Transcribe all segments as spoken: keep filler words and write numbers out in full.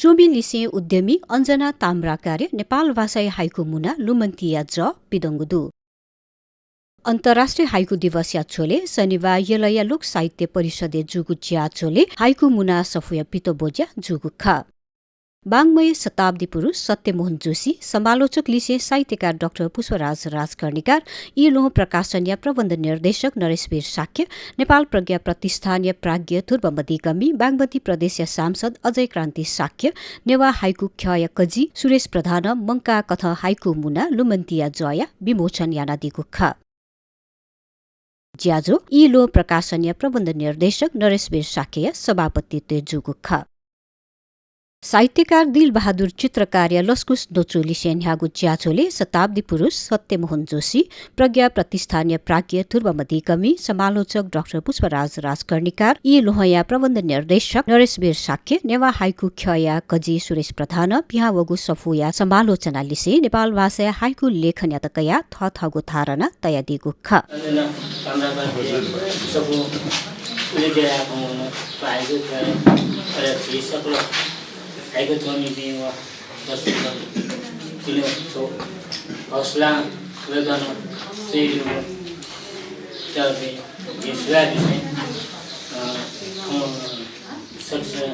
च्वमिलिसें उद्यमी अञ्जना ताम्राकारया नेपाल भाषाया हाइकु मुना लुमन्तिया जः पिदंगु दु। अन्तर्राष्ट्रिय हाइकु दिवसया झ्वलय् शनिबाः यलया लोक साहित्य परिषदय् जूगु ज्याझ्वलय् हाइकु मुना सफूया पितब्वज्या जूगु खः। वाङ्मय शताब्दी पुरुष सत्यमोहन जोशी, समालोचक लिसें साहित्यकार डाक्टर पुष्पराज राजकर्णिकार, इलोहं प्रकाशनया प्रबन्ध निर्देशक नरेशवीर शाक्य, नेपाल प्रज्ञा प्रतिष्ठानया प्राज्ञ ध्रुव मधिकर्मी, बागमती प्रदेशया सांसद अजय क्रान्ति शाक्य, नेवाः हाइकु ख्यःया कजि सुरेश प्रधानं मंकाः कथं हाइकु मुना लुमन्तिया जःया विमोचन यानादीगु खः। ज्याझ्वः इलोहं प्रकाशनया प्रबन्ध निर्देशक नरेशवीर शाक्यया सभापतित्वय् जूगु खः। साहित्यकार दिलबहादुर चित्रकारया लसकुस दचुलिसें न्ह्याःगु ज्याझ्वलय् शताब्दी पुरुष सत्यमोहन जोशी, प्रज्ञा प्रतिष्ठानया प्राज्ञ ध्रुव मधिकर्मी, समालोचक डाक्टर पुष्पराज राजकर्णिकार, इलोहंया प्रबन्ध निर्देशक नरेशवीर शाक्य, नेवाः हाइकु ख्यःया कजि सुरेश प्रधानं पिहां वःगु सफूया समालोचना लिसें नेपाल भाषाया हाइकु लेखनयात कयाः थःथःगु धारणा तयादीगु खः। अञ्जना ताम्राकारया सफू उलि ज्या याकनं थ्व हाइकु ख्यः, अले झी सकल हाइकु च्वमिपिं व दर्शकपिनिगु छगू हौसला वय्कलं च्वयादीगु, तर झी सुभाय् बिसें, अ, खँ सकसिनं,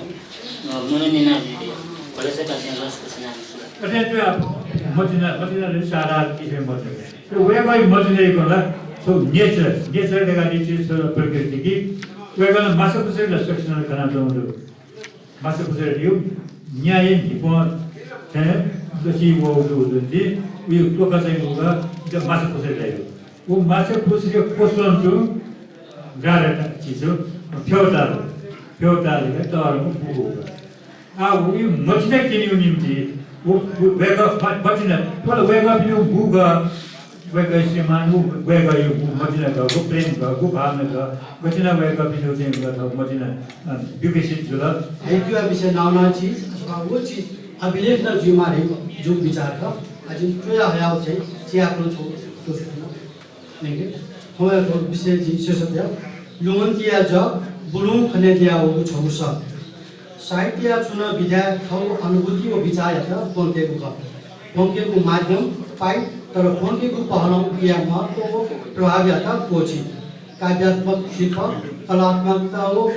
अ, मनन यानाबी, भलसा कासें लसकुस यानाबी। अथे त मतिना, मतिना रे सादा किसिम मतिना। त वय्कःया मतिनाया ला छगू nature, nature धकाः छि छगू प्रकृति कि वय्कलं माछा पुच्छ्रेत ला सकसिनं खनाच्वंगु दु। माछा पुच्छ्रेत न्याय न्हिपं थें दसि वःगु दु जुन छि, उयो त्वःका चाहिँ उगु, इमित माछा पुच्छ्रेत धाइ। व माछा पुच्छ्रेया क्वसलं तुं गाःगु छि छु, फ्यवताल, फ्यवताल हे तःधंगु बूगु। आ, व मतिना क्यनेगु निंतिं व, व वय्कः म-, मतिना, थ्व ला वय्कःपिनिगु बूगु, वय्कःया श्रीमान, व वय्कःया मतिना खः, व प्रेम खः, व भावना खः, गथे यानाः वय्कःपिनिगु चाहिँ व थः मतिना, अ, विकसित जुल। हाइकुया विषयय् नावनाः चिज अथवा व चिज अभिलेख नं जुइमाः धइगु जिगु विचार खः। अ, जिं च्वया हयागु चाहिँ चियाकलं छगू च्वयाच्वना। थौंया थ्व विषय जिं शीर्षक दया लुमन्तिया जः बुलुं खने दयावःगु छगू सः। साहित्यया छुं नं विधाय् थःगु अनुभूति व विचारयात प्वंकेगु खः। प्वंकेगु माध्यम पाइ, तर प्वंकेगु पहलं उकिया महत्व व प्रभावयात क्वःछी। काव्यात्मक शिल्प, कलात्मकता व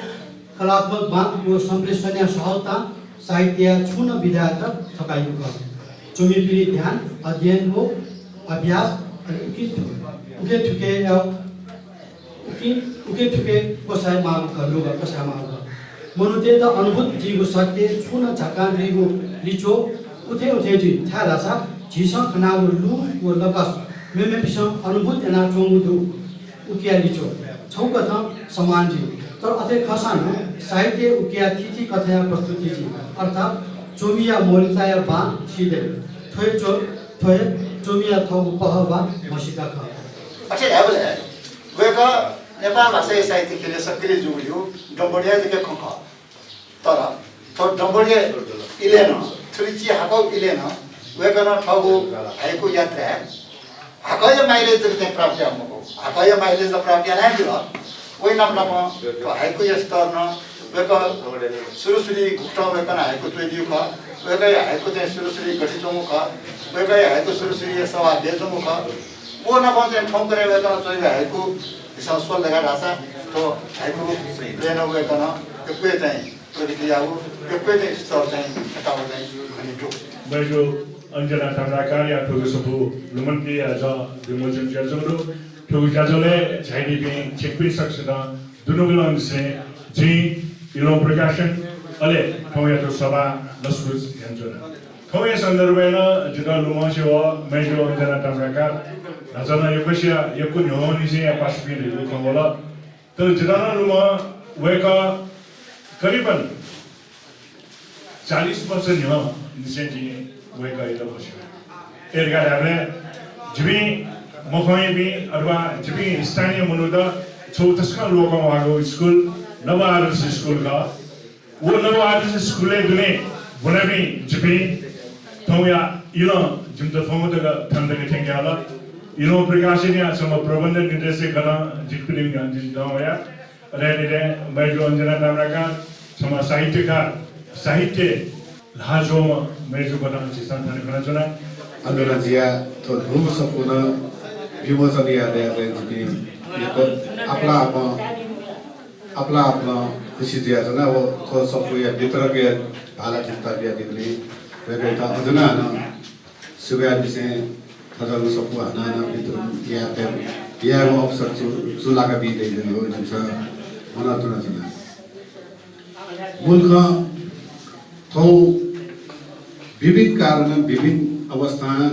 कलात्मक बाँक व सम्प्रेषणया सहजतां साहित्यया छुं नं विधायात थकाइगु खः। च्वमिपिनि ध्यान, अध्ययन व अभ्यास अले उखे थु-, उखे थुखेया, उखे, उखे थुखे क्वसायेमाःगु खः, नुगः क्वसायेमाःगु खः। मनूतय्त अनुभूत जुइगु सत्य छुं नं झाकां जुइगु लिच्वः उथें उथें जुइ, छाय्धाःसा झीसं खनागु लु व लकस मेमेपिन्सं अनुभूत यानाच्वंगु दु। उकिया लिच्वः छगू कथं समान जुइ। तर अथे खःसां नं साहित्यय् उकिया थीथी कथंया प्रस्तुति जुइ, अर्थात् च्वमिया मौलिकताया बां सिधये। थ्व हे च्व-, थ्व हे च्वमिया थःगु पहः वा म्हसीका खः। अथे धायेबलय् वय्कः नेपाल भाषाया साहित्य ख्यलय् सक्रिय जूगु डम्बोडिया जक खँ खः। तर थ्व डम्बोडिया इलय् नं, थुलि चिहाकःगु इलय् नं वय्कलं थःगु हाइकु यात्राय् हाकःया mileage जक चाहिँ प्राप्त याः मखु, हाकःया mileage ला प्राप्त याना हे जुल। वइ नाप नापं थ्व हाइकुया स्तर नं वय्कः सुरु सुरुइ गुकथं वय्कलं हाइकु च्वयादीगु खः, वय्कःया हाइकु चाहिँ सुरु सुरुइ गथे च्वंगु खः, वय्कःया हाइकु सुरु सुरुइ सवाः बियाच्वंगु खः। व नापं चाहिँ थौंकन्हय् वय्कलं च्वयादीगु हाइकु झीसं स्वल धकाः धाःसा थ्व हाइकुलय् नं वय्कलं यक्व हे चाहिँ प्रगति याःगु, यक्व हे चाहिँ स्तर चाहिँ थकाःगु चाहिँ खनेदु। मय्जु अञ्जना ताम्राकारया थुगु सफू लुमन्तिया जः विमोचन जुयाच्वंगु दु। थुगु ज्याझ्वलय् झायादीपिं छिकपिं सकसितं दुनुगलंनिसें जिं इलोहं प्रकाशन अले थौंयागु सभां लसकुस यानाच्वना। थौंया सन्दर्भय् नं जितः लुमंसे वः मय्जु अञ्जना ताम्राकार न्हाचः नं यक्वसिया यक्व न्ह्यवंनिसेंया पासापिं धइगु खँ वल। तर जितः नं लुमं वय्कः करिबन चालिस वर्ष न्ह्यःनिसें जिं वय्कःयात म्हस्यू। अय् धकाः धायेबलय् जिपिं मखंयापिं अथवा जिपिं स्थानीय मनूत छगू तसकं लोकंह्वाःगु स्कुल नव आदर्श स्कुल खः। व नव आदर्श स्कुलय् दुने ब्वनापिं जिपिं थौंया इलं जिमित थौं तक थन तक थ्यंके हल। इलोहं प्रकाशनया छम्ह प्रबन्ध निर्देशक खः, जिपिं नं जिं दं वया। अले अले मय्जु अञ्जना ताम्राकार छम्ह साहित्यकार, साहित्य ल्हाः ज्वःम्ह मय्‌जुयात नं झीसं थन कनाच्वना। अन नं जिया थ्व न्हूगु सफू नं विमोचन यायेत जिपिं आपालं आपालं, आपालं आपालं खुसी जुयाच्वना। व थ्व सफूया वितरकया भाला जिमित बियादीगुलिं वय्‌कःयात अझ नं हानं सुभाय् बिसें थज्याःगु सफू हानं हानं वितरण यायेत, यायेगु अवसर चू, चूलाका बी दइ धइगु जिमिसं मनंतुना च्वना। मूल खँ, थौं विविध कारणं, विभिन्न अवस्थां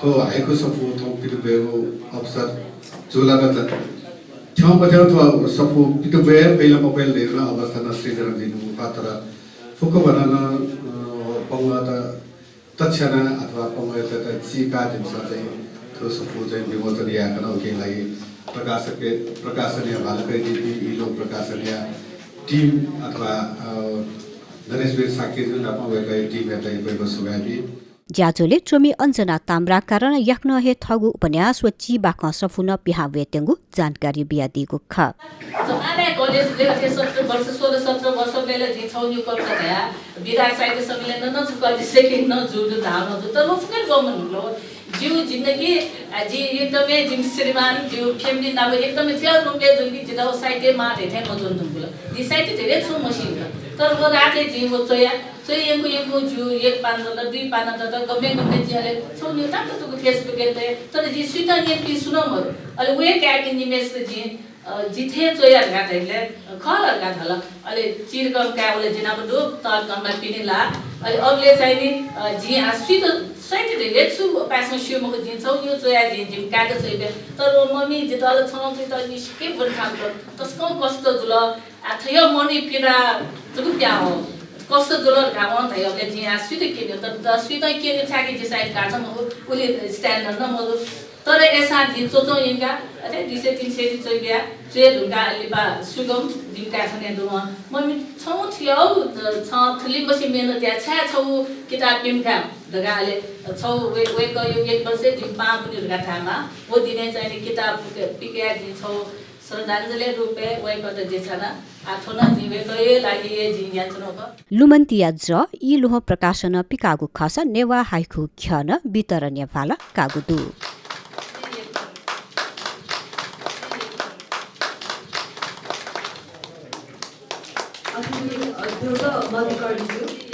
थ्व हाइकु सफू थौं पित ब्वयेगु अवसर चूलाका च्वना। थ्यंमथ्यं थ्व सफू पित ब्वये फइ ला मफइ ला धइगु नं अवस्था नं सृजना जुइधुंकल, तर फुक्कभनं नं, अ, पंगःत तछ्यानाः अथवा पंगःयात चीकाः जिमिसं चाहिँ थ्व सफू चाहिँ विमोचन याये कन। उकिया लागि प्रकाशक, प्रकाशनया भाला कयादीपिं इलोक प्रकाशनया team अथवा, अ, नरेश वीर शाक्यजु नाप वय्‌कःया teamयात यक्व यक्व सुभाय् बी। ज्याझ्वलय् च्वमि अञ्जना ताम्राकारं याकनं हे थःगु उपन्यास व चिबाखं सफू नं पिहां वयेत्यंगु जानकारी बियादीगु खः। जमानाय् कलेजय् अथे सत्र वर्ष, सोह्र सत्र वर्ष बेला जिं छगू निगू कविता धया विधा साहित्य सम्मेलन नं छकः जिं second नं जूगु धाःगु दु। तर व फुक्कं गमन हुल। जिगु जिन्दगी, अ, जि एकदमै जिमि श्रीमान, जिगु family नाप एकदमै थ्व रूपय् जुल कि जितः व साहित्य माः धइथें मच्वने धुंकल। जिं साहित्य धइथें छुं मस्यू। तर व रातय् जिं व च्वया, च्वय् यंकू यंकू जिगु एक पाना दत, दुई पाना दत, गबलें गबलें जिं अले छगू निगू तात्तुक Facebook-य् तया, तर जिं सुइत न्यंपिं सुं नं मदु। अले व हे काय्‌पिं निम्हय्‌सित जिं, अ, जि थें च्वया धकाः धाइबलय्, अ, खः ला धकाः धाल। अले चिरकं काय् वल, जि नाप दु, तःकं नं पिने लाः। अले अबलय् चाहिँ नि, अ, जिं आः सुइत, सुइत धइथें छु पाय्‌सं स्यू मखु, जिं छगू निगू च्वया जिं जिमि काय्‌त च्वयाबी। तर व मम्मी जितः ला छं च्वयातःगु निसिके ब्वने थाकु तसकं कष्ट जुल। आः थ्व मनय् पीडा जक पिहां वः। कष्ट जुल धकाः वं धयाबलय् जिं आः सुइत क्यने, तर सुइत क्यने छाय्‌कि जि साहित्यकार नं मखु, उलि standard नं मदु। तर अय्‌सां जिं च्वच्वं यंकाः अथे दुई सय तीन सय ति च्वया बिया, च्वये धुंकाः लिपा सुगम जिमि काय् थन हे दु वं। मम्मी, छं थ्व, छं थुलिमछि मेहनत याः, छाय् छगू किताब पिने मफाय् धकाः अले छगू वय्-, वय्‌कःया एक वर्ष जिमि पाहां बुनि धकाः धायेमाः। व दिनय् चाहिँ नि किताब पिकयाः जिं छगू श्रद्धाञ्जलिया रूपय् वय्‌कःयात देछाना। आः थ्व नं जिं वय्‌कःया लागि हे जिं यानाच्वनागु खः। लुमन्तिया जः इलोहं प्रकाशनं पिकाःगु खःसा नेवाः हाइकु ख्यलं वितरणया भाला काःगु दु। अतिथि अध्यक्ष मधुकर ज्यू।